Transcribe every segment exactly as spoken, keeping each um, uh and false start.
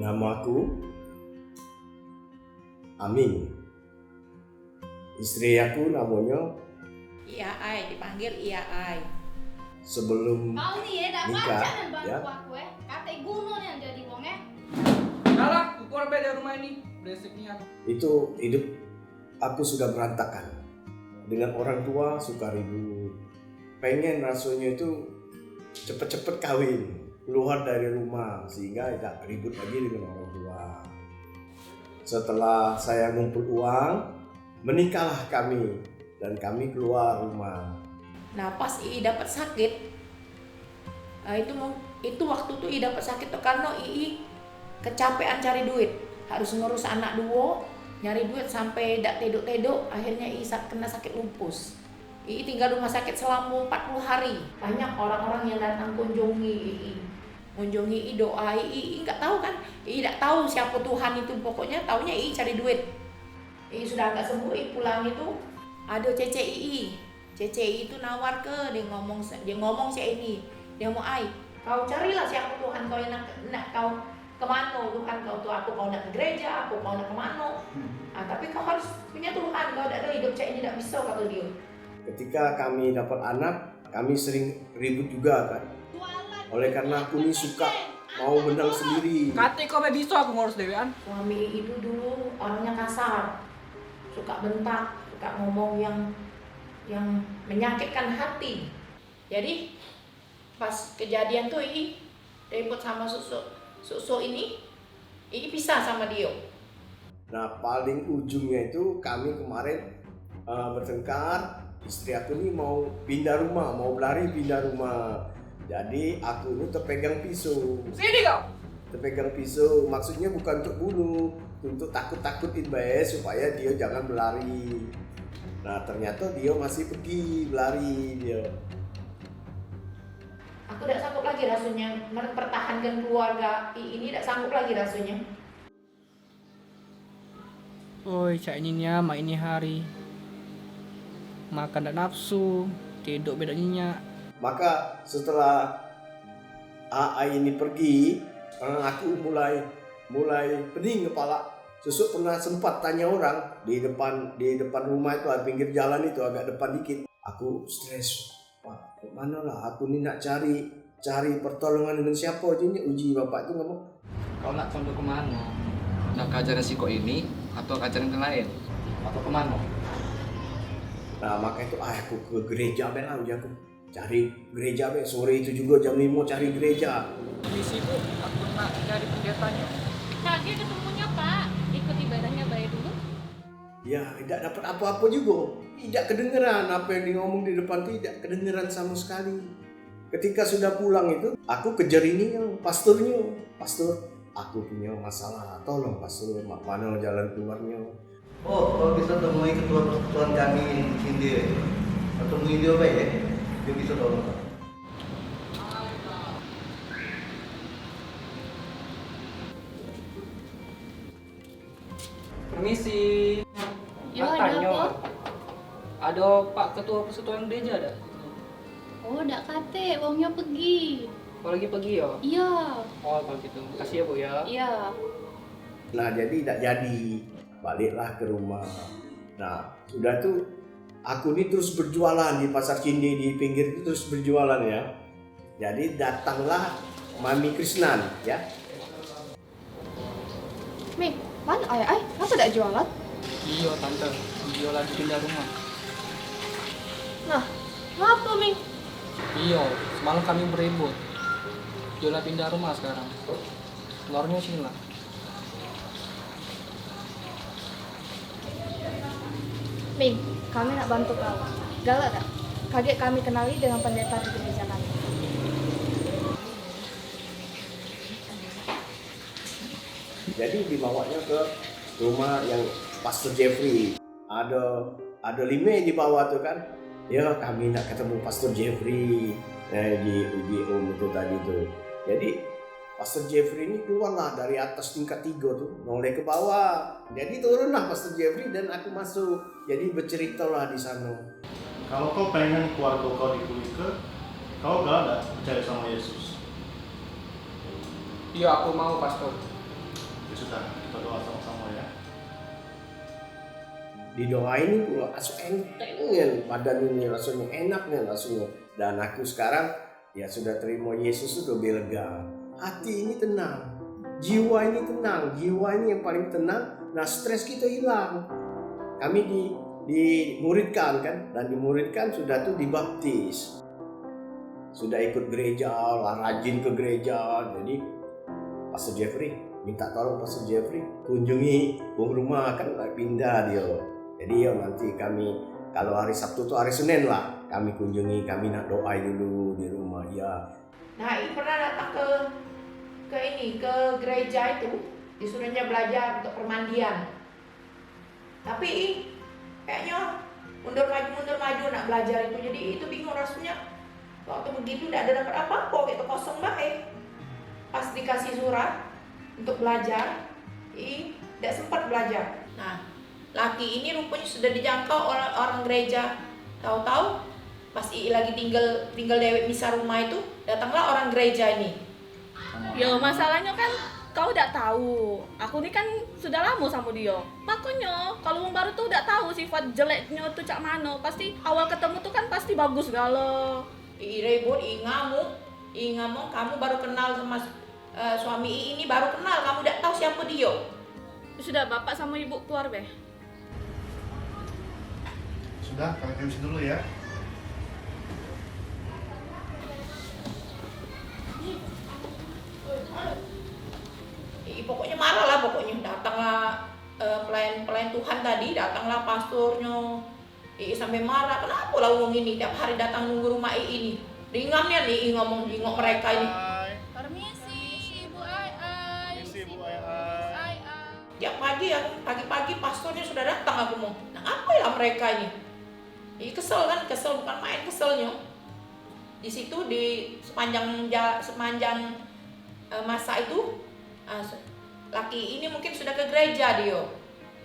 Nama aku Aming. Istri aku namonyo Ia Ai, dipanggil Ia Ai. Sebelum Kau ni, eh, dak nikah, pacak nian bantu ya, aku, eh. Katek guno nian jadi wong, eh. Kalah, ku keluar be dari rumah ini. Beresek nian. Itu hidup aku sudah berantakan. Dengan orang tua suka ribut. Pengen rasonyo itu cepet-cepet kawin, keluar dari rumah, sehingga idak ribut lagi dengan orang tua. Setelah saya ngumpul uang, menikahlah kami dan kami keluar rumah. Nah, pas Ii dapat sakit, nah, itu mung-, itu waktu tu Ii dapat sakit tu karno Ii kecapean cari duit. Harus ngurus anak duo, nyari duit sampe dak tedok-tedok, akhirnya Ii sa-, kena sakit lupus. Ii tinggal rumah sakit selamo empat puluh hari. Banyak orang-orang yang datang kunjungi Ii. Ngunjungi Ii, doa Ii, Ii nggak tahu kan? Ii nggak tahu siapa Tuhan itu, pokoknya taunya Ii cari duit. Ii sudah agak sembuh, Ii pulang itu, ada cece Ii. Cece Ii itu nawar ke, dia ngomong se-, dia ngomong se ini. Dia mau, "Ai, kau carilah siapa Tuhan kau yang nak, nak kau kemano Tuhan kau tu, aku kau nak ke gereja, aku kau nak kemano. Ah, tapi kau harus punya Tuhan, kau dak ada hidup cak ini dak bisa," kata dia. Ketika kami dapat anak, kami sering ribut juga kan. Oleh karena aku ni suka mau menang sendiri. Katek kau be bisa aku ngurus dewean. Suami Ii itu dulu orangnya kasar, suka bentak, suka ngomong yang, yang menyakitkan hati. Jadi, pas kejadian tu, Ii ribut sama Susuk. Susuk ini, Ii pisah sama dio. Nah, paling ujungnya itu kami kemarin, eh, bertengkar, istri aku ni mau pindah rumah, mau belari pindah rumah. Jadi, aku ni terpegang pisau. Sini kau! Terpegang pisau, maksudnya bukan untuk bunuh, untuk takut-takutin bae supaya dio jangan belari. Nah, ternyata dio masih pergi belari dio. Aku dak sanggup lagi rasonyo mempertahankan keluarga Ii ini, dak sanggup lagi rasonyo. Oi, cak ini nia, mak ini hari. Makan dak nafsu, tidok be dak nyenyak. Maka setelah Aai ini pergi, eh, aku mulai, mulai pening kepala. Susuk pernah sempat tanya orang di depan, di depan rumah itu, pinggir jalan itu, agak depan dikit. Aku stres. Wah, kok mano lah aku ni nak cari, cari pertolongan dengan siapo je ni, uji bapak tu ngomong. Kau nak condong ke mano? Nak ke ajaran sikok ini atau ke ajaran yang lain? Atau ke mano? Nah, makanya tu, ah, aku ke gereja be lah, uji aku. Cari gereja be, sore itu juga jam limo cari gereja. Permisi, Bu, aku nak cari pendetanyo. Kagek ketemunyo, Pak. Ikut ibadahnyo bae dulu. Ya, idak dapat apo-apo jugo. Idak kedengeran apo yang diomong di depan tu, idak kedengeran samo sekali. Ketika sudah pulang itu, aku kejar ini yang pasturnyo. "Pastur, aku punyo masalah. Tolong, Pastur, mak mano jalan keluarnyo?" "Oh, kau biso temui ketua persekutuan kami di sini. Kau temui dio bae, ya. Dio biso tolong kau." Permisi. Yo, nak ado tanyo, apo? Ado Pak Ketua Persekutuan Gereja dak? Oh, dak katek, wongnyo pegi. Oh, lagi pegi yo? Iyo. Oh, kalau gitu. Makasih ya, Bu, ya. Iyo. Nah, jadi dak jadi. Baliklah ke rumah. Nah, sudah tu aku ni terus berjualan di Pasar Cinde di pinggir itu, terus berjualan ya. Jadi datanglah Mami Krisnan ya. Ming, mano Ai Ai? Ngapo dak jualan? Iyo, Tante. Dio lagi pindah rumah. Nah, ngapo, Ming? Iyo, semalam kami beribut. Dio lah pindah rumah sekarang. Keluarnyo sini lah. Ming, kami nak bantu kau. Galak dak? Kagek kami kenali dengan pendeta di gereja kami. Jadi dibawanya ke rumah yang Pastor Jeffrey. Ada, ada lime di bawah tu kan. Ya, kami nak ketemu Pastor Jeffrey. Eh, di, di Om itu tadi tu. Jadi, Pastor Jeffrey ni keluarlah dari atas tingkat tiga tu, noleh ke bawah. Jadi turunlah Pastor Jeffrey dan aku masuk. Jadi berceritalah di sana. Kalau kau pengen keluarga kau dipulihke, kau galak dak percaya sama Yesus? Iyo, aku mau, Pastor. Sudah, kita doa sama-sama ya. Di doa ini pula asa enteng nian badan ini, rasanya enak nian rasanya. Dan aku sekarang ya sudah terima Yesus tu lebih lega. Hati ini tenang, jiwa ini tenang, jiwa ini yang paling tenang. Nah, stres kita hilang. Kami di dimuridkan kan, dan dimuridkan sudah tu dibaptis. Sudah ikut gereja lah, rajin ke gereja. Jadi Pastor Jeffrey, minta tolong Pastor Jeffrey kunjungi wong rumah kan, nak pindah dia. Jadi ya nanti kami kalau hari Sabtu tu hari Senin lah kami kunjungi, kami nak doa dulu di rumah ya. Nah, I pernah datang ke ke ini, ke gereja itu, disuruhnya belajar untuk permandian. Tapi I kayaknya mundur maju, mundur maju nak belajar itu. Jadi I itu bingung rasanya. Waktu begitu dak ada dapat apa-apa, kayak kosong bae. Pas dikasih surat untuk belajar, I dak sempat belajar. Nah, laki ini rupanya sudah dijangkau orang, orang gereja. Tahu-tahu pas I lagi tinggal tinggal dewek misah rumah itu, datanglah orang gereja ini. Yo, masalahnyo kan kau dak tahu. Aku ni kan sudah lamo samo dio. Makonyo, kalu wong baru tu dak tahu sifat jeleknyo tu cak mano. Pasti awal ketemu tu kan pasti bagus galo. I ribut, I ngamuk, I ngamuk, kamu baru kenal sama s-, eh, suami I ini, baru kenal, kamu dak tahu siapa dio. Sudah, bapak samo ibu keluar be. Sudah, kami permisi dulu ya. Ih, pokoknya marah lah, pokoknya datanglah eh, pelayan pelayan Tuhan tadi, datanglah pastornyo. Ih, sampai marah, kenapa lah wong ini tiap hari datang nunggu rumah I ini? Ringam nian I ngomong jingok mereka ini. Permisi, Bu Ai Ai. Permisi, Bu Ai Ai. Tiap pagi aku, pagi-pagi pastornya sudah datang, aku mau, nah, apa ya mereka ini? Ih, kesel kan, kesel, bukan main keselnya. Di situ, di sepanjang ja-, sepanjang eh, masa itu, eh, se-, laki ini mungkin sudah ke gereja dio.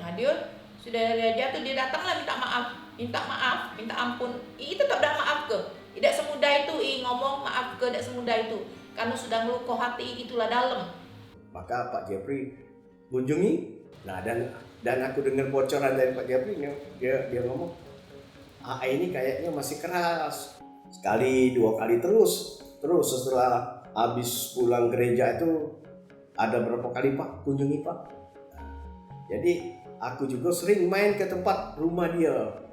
Nah, dio sudah ke gereja tu, dio datanglah minta maaf, minta maaf, minta ampun. I tetap dak maaf ke? Dak semudah itu I ngomong maaf ke, dak semudah itu. Karena sudah ngeluko hati, itulah dalam. Maka Pak Jeffrey kunjungi. Nah, dan dan aku dengar bocoran dari Pak Jeffrey, dia dia ngomong, A A ini kayaknya masih keras. Sekali, dua kali terus. Terus setelah habis pulang gereja itu, ada berapa kali, "Pak, kunjungi, Pak." Jadi aku juga sering main ke tempat rumah dia.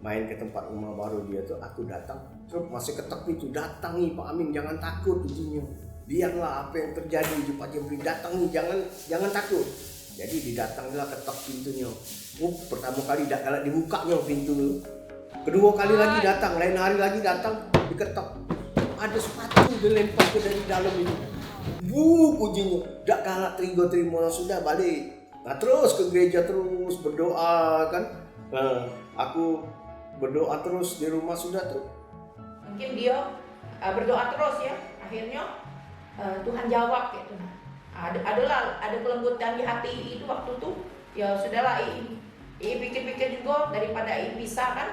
Main ke tempat rumah baru dia tu, aku datang. Terus masih ketok pintu, "Datangi Pak Amin, jangan takut," ujinyo. "Biarlah apa yang terjadi," uji Pak Jeffrey, "datangi, jangan jangan takut." Jadi didatangilah, ketok pintunyo. Oh, pertama kali dak galak dibukanyo pintu tu. Kedua kali lagi datang, lain hari lagi datang, diketok. Ada sepatu dilempar ke dari dalam itu. Buk, ujinyo. Dak galak terigo terimo, sudah balik. Nah, terus ke gereja terus berdoa kan. Nah, aku berdoa terus di rumah sudah tu. Mungkin dia eh, berdoa terus ya. Akhirnya eh, Tuhan jawab gitu. Nah, ada adalah ada kelembutan di hati itu waktu tu. Ya sudahlah, I, I pikir-pikir juga daripada I pisah kan.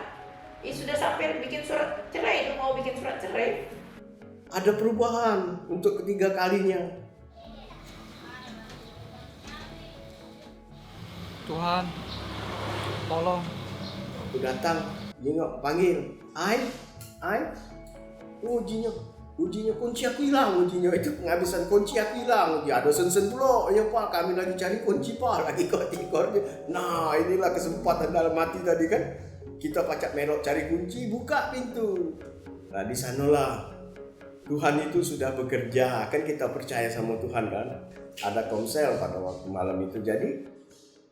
I sudah sampai bikin surat cerai, itu mau bikin surat cerai. Ada perubahan untuk ketiga kalinya. Tuhan, tolong. Aku datang, nengok, panggil. Ai, ai. Ujinyo, ujinyo kunci aku hilang, ujinyo itu penghabisan kunci aku hilang. Uji ado sen-sen pulo. Ya, Pak, kami lagi cari kunci, Pak, lagi kok tikor. Nah, inilah kesempatan dalam hati tadi kan. Kita pacak melok cari kunci, buka pintu. Nah, di sanalah Tuhan itu sudah bekerja, kan kita percaya sama Tuhan kan. Ada komsel pada waktu malam itu, jadi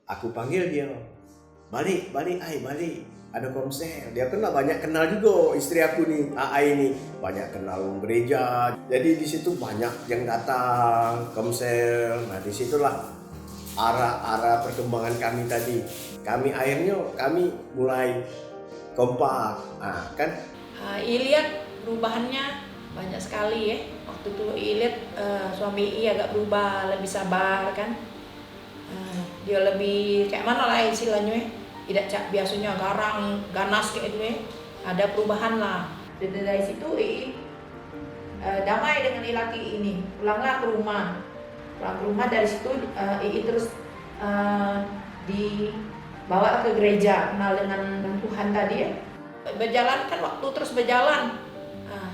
aku panggil dia, "Balik, balik, ai, balik. Ada komsel." Dia kan lah banyak kenal juga istri aku ni, A A ini. Banyak kenal wong gereja. Jadi di situ banyak yang datang, komsel. Nah, di situlah arah-arah perkembangan kami tadi. Kami akhirnya, kami mulai kompak. Nah, kan. Ah, I lihat perubahannya banyak sekali ya. Waktu tu I lihat eh, suami I agak berubah, lebih sabar kan. Eh, dia lebih kayak mana lah istilahnya ya. Tidak cak biasanya garang, ganas kayak itu ya. Ada perubahan lah. Dari situ I eh, damai dengan I laki ini. Pulanglah ke rumah. Pulang ke rumah, dari situ, eh, Ii terus, eh, dibawa ke gereja, kenal dengan Tuhan tadi, ya. Berjalan kan, waktu terus berjalan. Ah,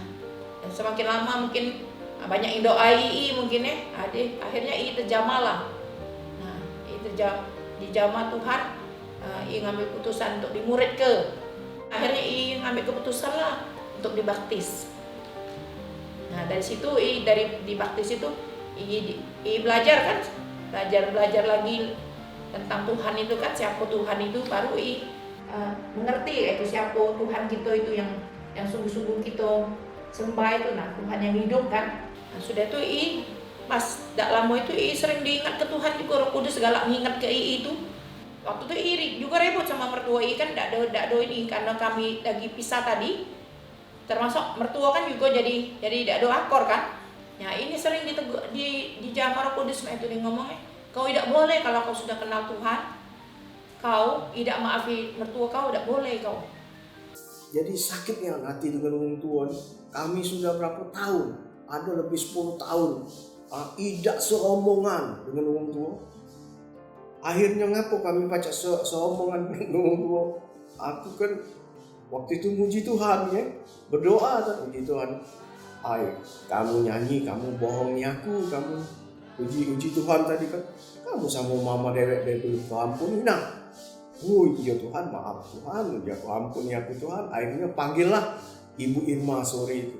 semakin lama mungkin, ah, banyak yang doai Ii mungkin, ya. Ah, di, akhirnya Ii terjamah lah. Nah, Ii terja-, dijamah Tuhan, ah, Ii ngambil keputusan untuk dimuridke. Akhirnya Ii ngambil keputusan lah untuk dibaptis. Nah, dari situ Ii, dari dibaptis itu, Ii, di- Ii belajar kan, belajar, belajar lagi tentang Tuhan itu kan, siapa Tuhan itu, baru Ii, eh, mengerti itu siapa Tuhan kita itu yang, yang sungguh-sungguh kita sembah itu, nah, Tuhan yang hidup kan. Nah, sudah itu Ii, pas dak lama itu Ii sering diingat ke Tuhan juga, Roh Kudus galak ngingat ke Ii itu. Waktu itu Ii ri-, juga ribut sama mertua Ii kan, dak ada, dak ada ini, karena kami lagi pisah tadi. Termasuk mertua kan juga jadi, jadi dak ada akor kan. Ya, ini sering ditegur, di, dijamah Roh Kudus mak itu, dia ngomong, eh, "Kau idak boleh kalau kau sudah kenal Tuhan, kau idak maafi mertua kau, idak boleh kau." Jadi sakit nian hati dengan wong tua ni. Kami sudah berapa tahun? Ada lebih sepuluh tahun. Ah, idak serombongan dengan wong tua. Akhirnya ngapo kami pacak se-, serombongan dengan wong tua? Aku kan waktu itu muji Tuhan, ya. Berdoa kan, muji Tuhan. "Ai, kamu nyanyi, kamu bohongi aku, kamu uji-uji Tuhan tadi kan. Kamu sama mama dewek be belum kau ampuni." Nah, "Oh iya Tuhan, maaf Tuhan, uji aku, ampuni aku Tuhan." Akhirnya panggillah Ibu Irma sore itu.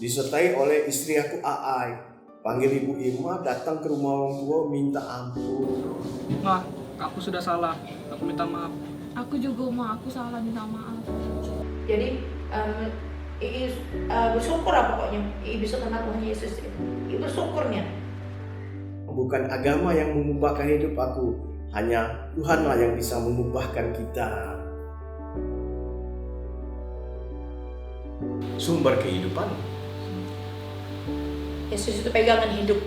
Disertai oleh istri aku, Aai. Panggil Ibu Irma datang ke rumah orang tua minta ampun. "Ma, aku sudah salah. Aku minta maaf." "Aku juga, Ma, aku salah, minta maaf." Jadi, em, Ii, eh, bersyukur lah pokoknya. Ii bisa kenal Tuhan Yesus. Ii bersyukur nian. Bukan agama yang mengubahkan hidup aku, hanya Tuhanlah yang bisa mengubahkan kita. Sumber kehidupan. Yesus itu pegangan hidup.